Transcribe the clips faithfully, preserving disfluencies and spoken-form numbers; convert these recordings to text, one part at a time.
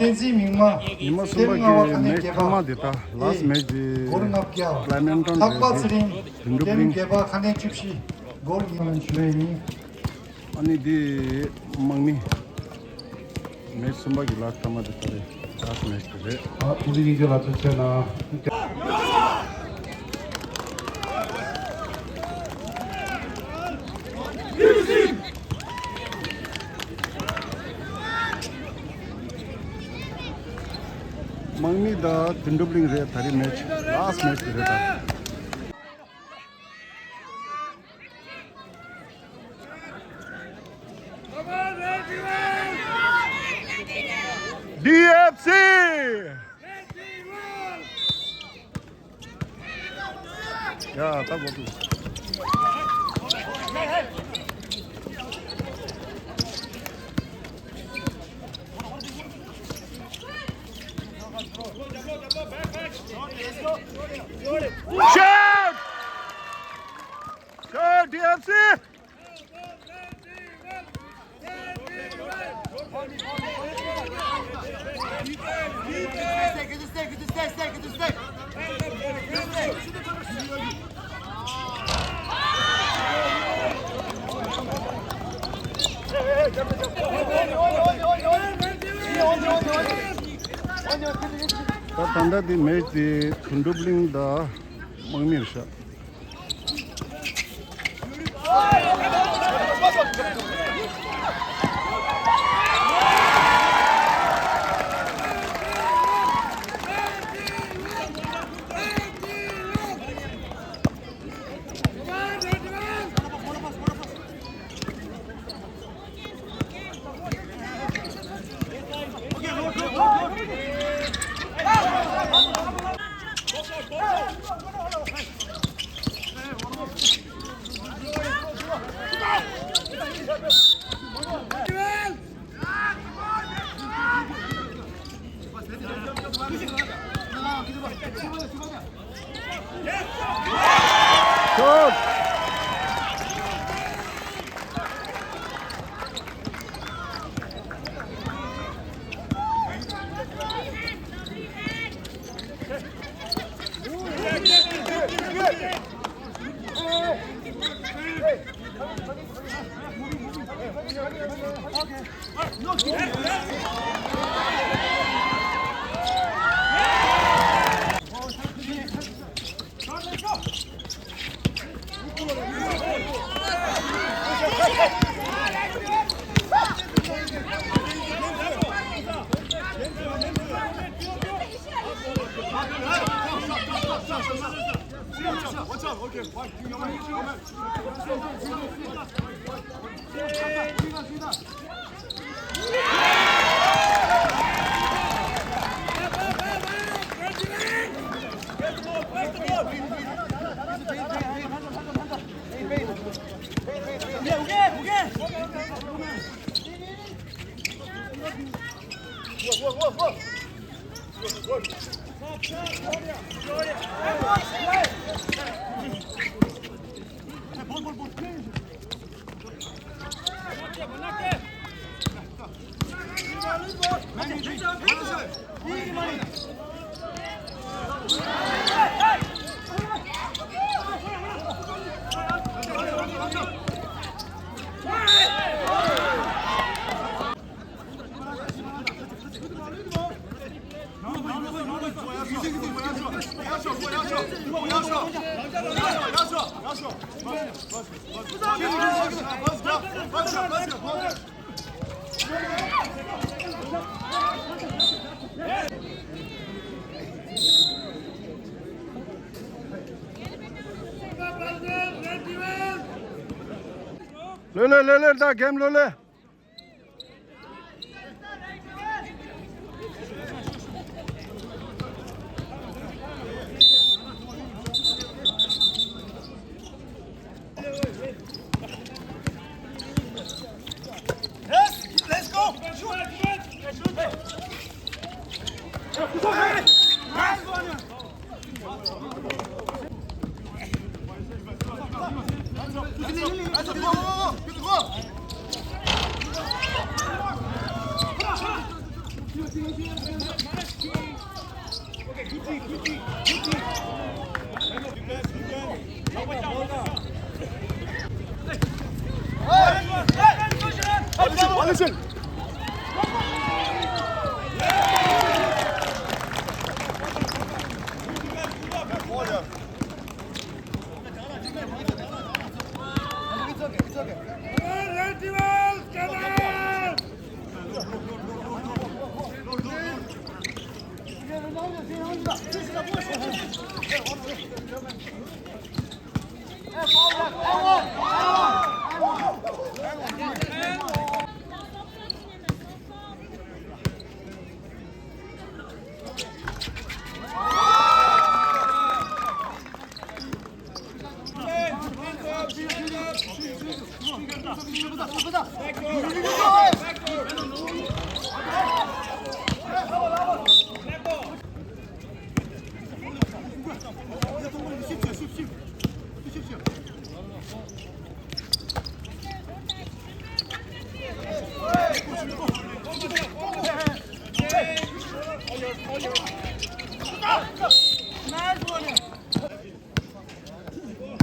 བསྟན་འཛིན་མིག་དམར། ཉི་མ་གསུམ་པ་གི་མེ་ཆི་ཐོག་མ་འདི་དག་ལཱསི་མེ་ཆི་འདི་གླེ་མན་ཊོན་རེད། ལྷག་པ་ཚེ་རིང་། ཐེངས་བརྒྱད་པ་ཁ་ནས་བཅུ་བཞི། གོལ་ཡིན་ཞུ་ཡ་ཡིན། ཨ་ནི་འདི་དམག་མི་མེ་ཆི་གསུམ་པ་གི་ལཱསི་ཐོག་མ་འདི་དག་རེད། ལཱསི་མེ་ཆི་རེད། ཨ་ཁོང་ཚོ་གཉིས་ཀྱི་ལ་ཐུགས་རྗེ་གནང་། དམག་མི་དང་དོན་གྲུབ་གླིང་རེད། ད་རེས་མེ་ཆི་ལཱསི་མེ་ཆི་རེད་ད། ཌི་ཨེཕ་སི། ཡ་ད་གོ་ཐུབ། Shot! Shot, ཌི་ཨེཕ་སི! ད་ད་ལྟ་འདི་མེ་ཆི་དེ་དོན་གྲུབ་གླིང་དང་དམག་མིར་ཤག་ལོས་ལོས་ལོས་ལོས། ད་གེམ་ལོས་ལོས།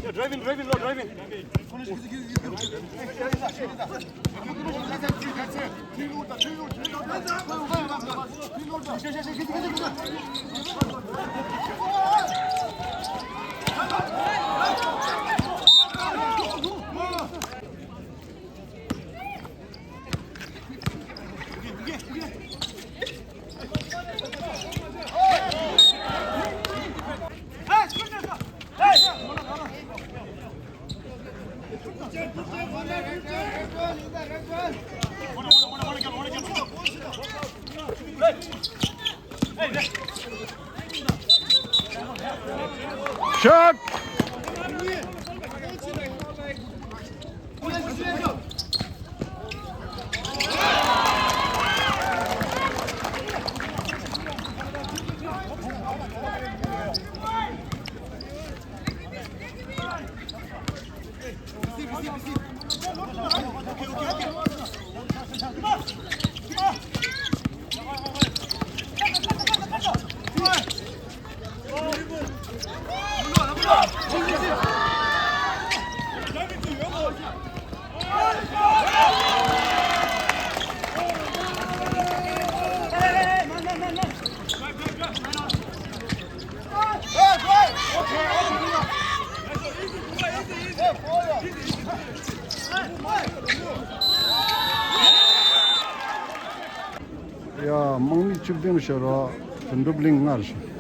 Yeah, drive in, drive in, Lord, drive in. Shot! ཡ། དམག་མི་བཅུ་བདུན་ཤོར་བ། དོན་གྲུབ་གླིང་ལྔ་ཤོར།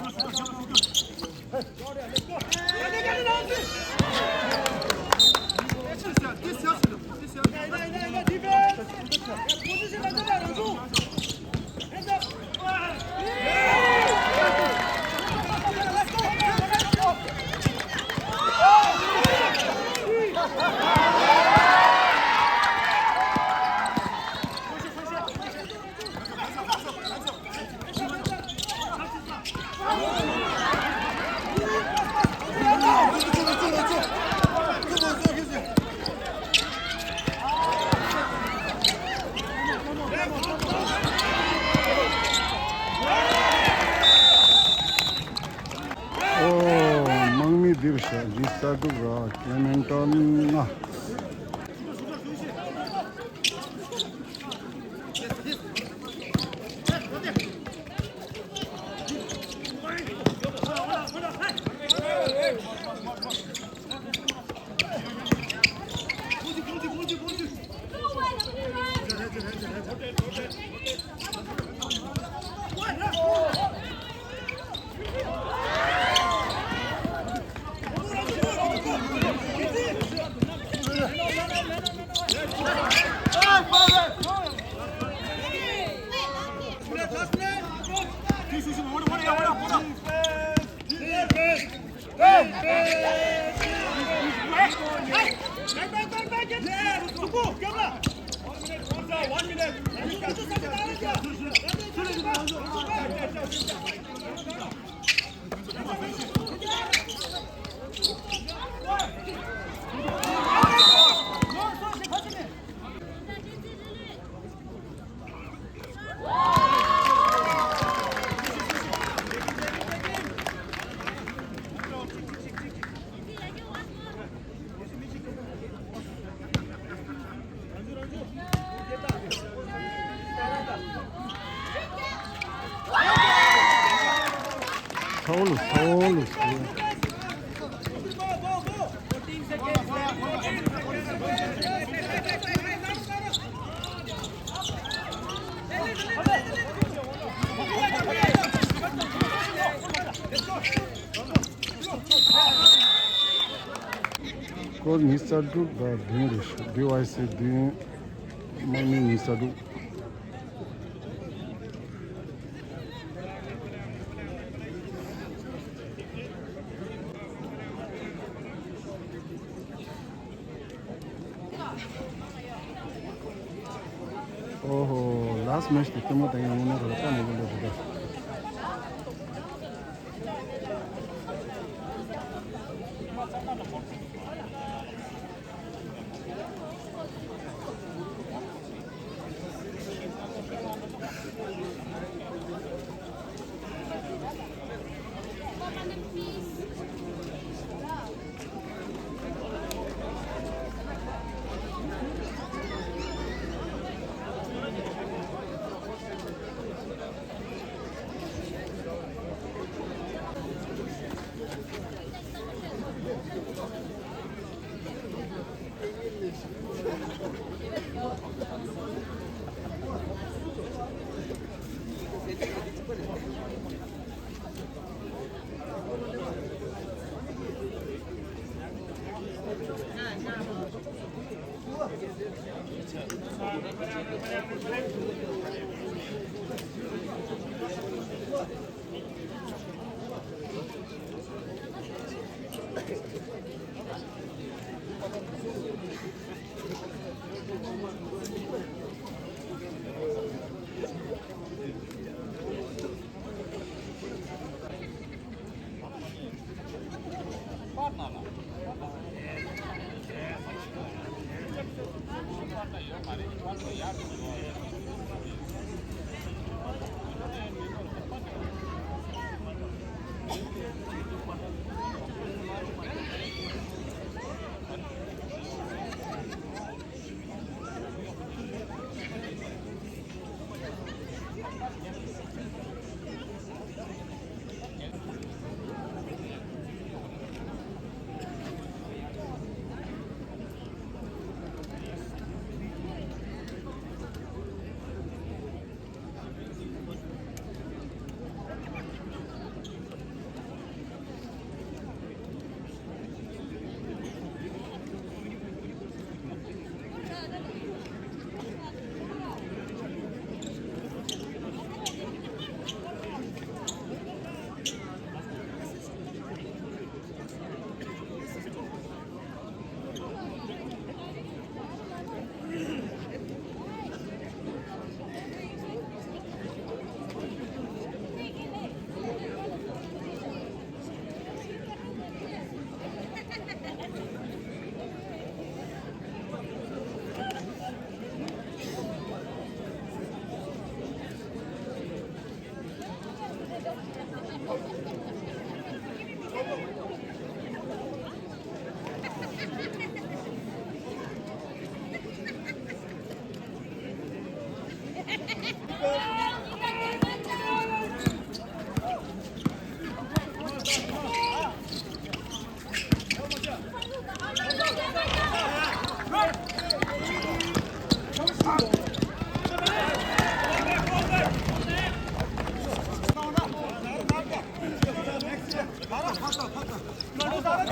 ཨོ། དམག་མི་འདིར་བཞག་འདི་ས་དུག་ར་ཀེ་མེན་ཏོན་ལྔ། ཚ་བོ་ལུ་ཚ་བོ་ལུ་ཚ་བོ། སྐོར་ཉི་ཤུ་རྩ་དྲུག་དང་བདུན་རེད་ཤག་བི་ཝའི་སི་བདུན། དམག་མི་ཉི་ཤུ་རྩ་དྲུག་ཨོ་ཧོ། ལཱསི་མེཆ་དེ་ལྟད་མོ་ལྟ་ཡག་ཡིན་ན་རོགས་པ་མང་པོ་སླེབས་འདུག་ག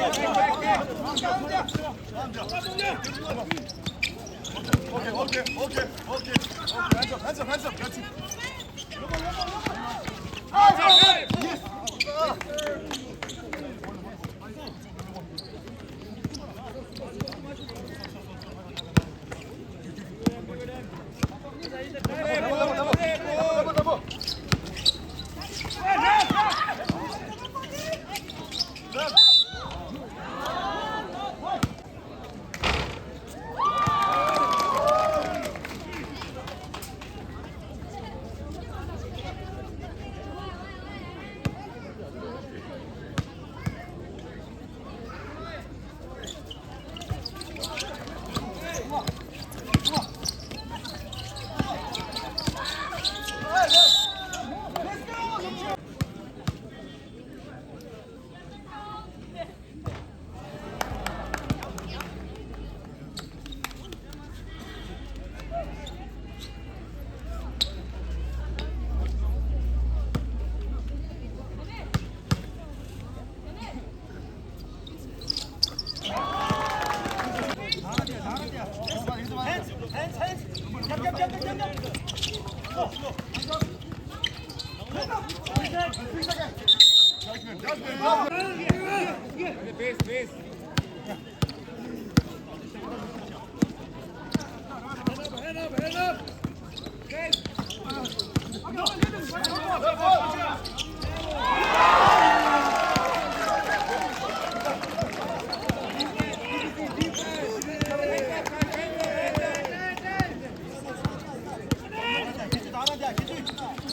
Okay, okay, okay, okay, okay. Hands up, hands up, hands up. That's it. Yes.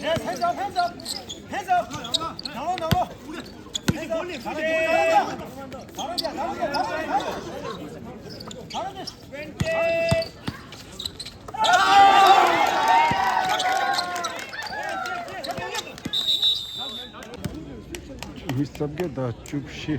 Yes, hands up, hands up, hands up. ནང་ལོགས་ནང་ལོགས། མི་རྩ་བརྒྱད་དང་བཅུ་བཞི།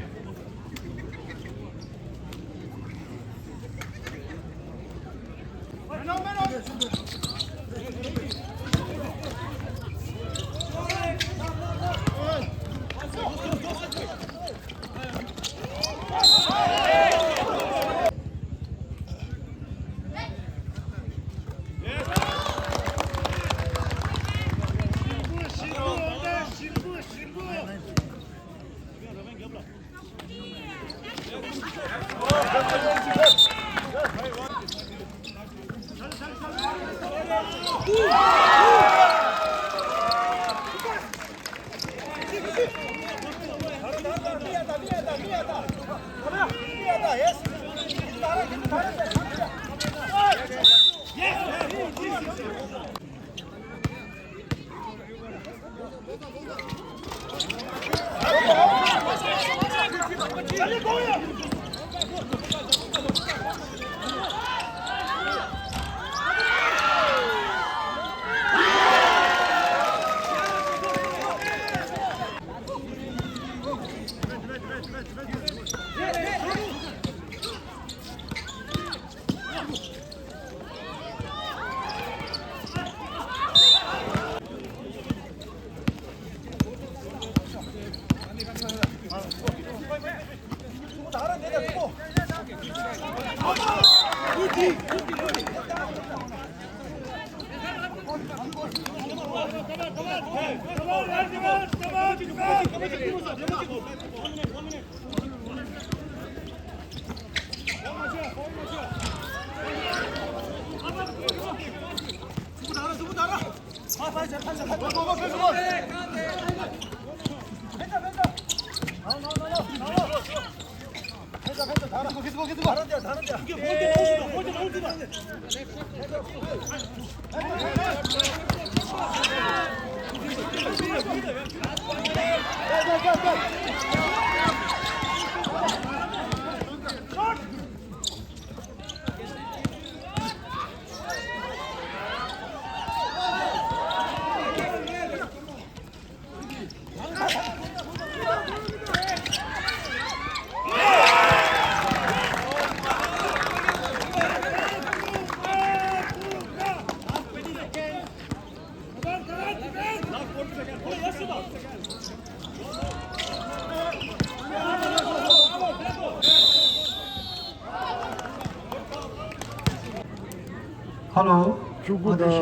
ལོ། བཅུ་དགུ་དང་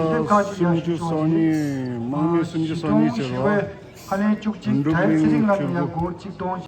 སུམ་ཅུ་སོ་གཉིས། དམག་མི་སུམ་ཅུ་སོ་གཉིས་བྱས་པ། ཁ་ལན་བཅུ་གཅིག་དྲན་ཚེ་རིང་ལགས་ལ་ཡང་སྒོར་གཅིག་སྟོང་།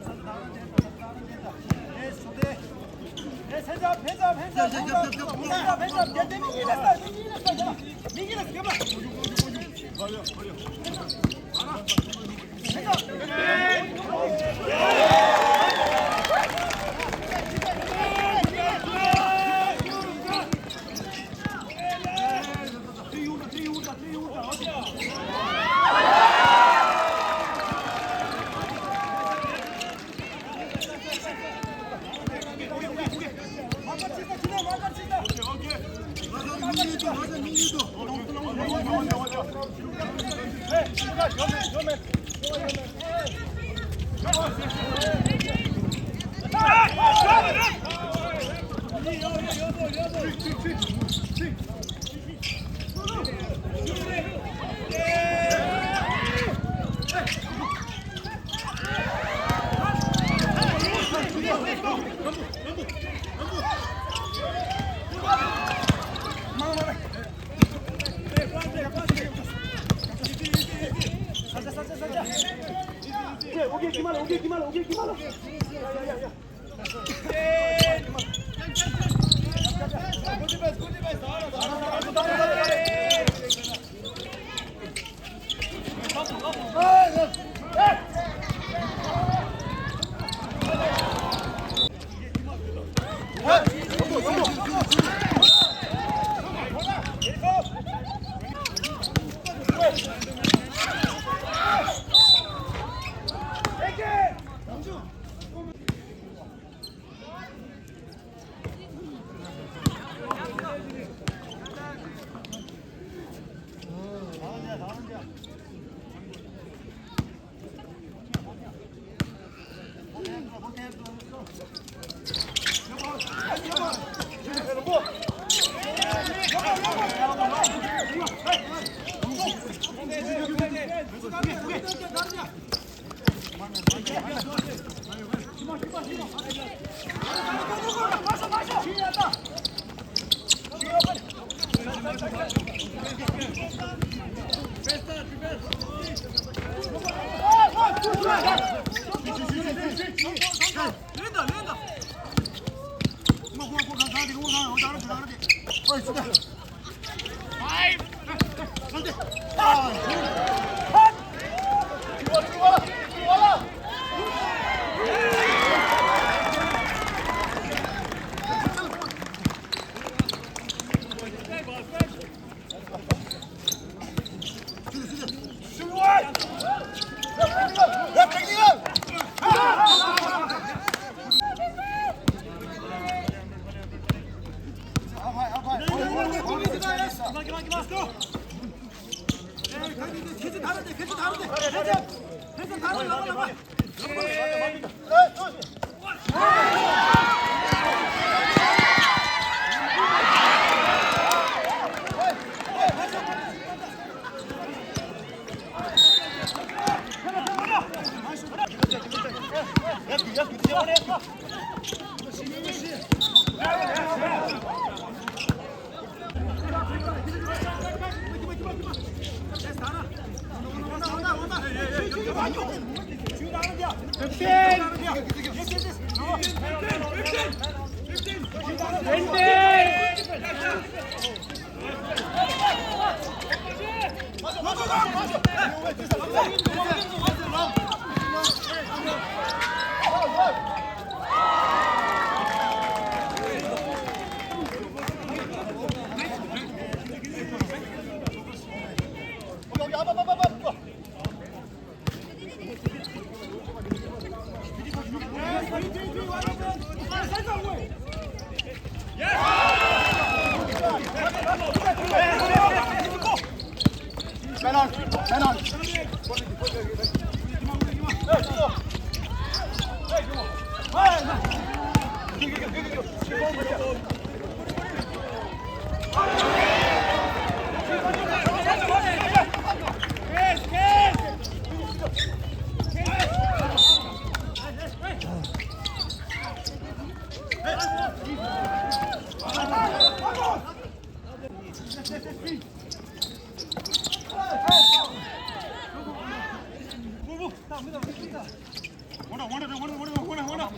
뭐냐, 뭐냐, 뭐냐, 뭐냐.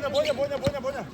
뭐냐, 뭐냐, 뭐냐.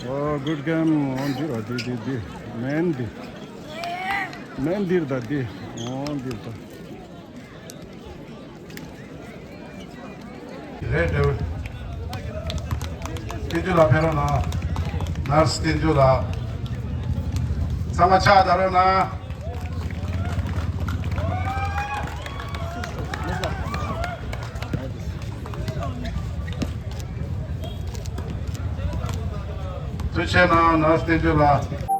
Oh, good game. On the, oh, the, the, the. Man, the. Man, the, the, the. On the, the. རེད་འདུག་བསྟན་འཛིན་ལགས་ཕེབས་རོགས་གནང་། ནར་སི་བསྟན་འཛིན་ལགས། ཚང་མ་ཕྱག་བརྡབ་རོགས་གནང་། ཐུགས་རྗེ་གནང་། ནར་སི་བསྟན་འཛིན་ལགས།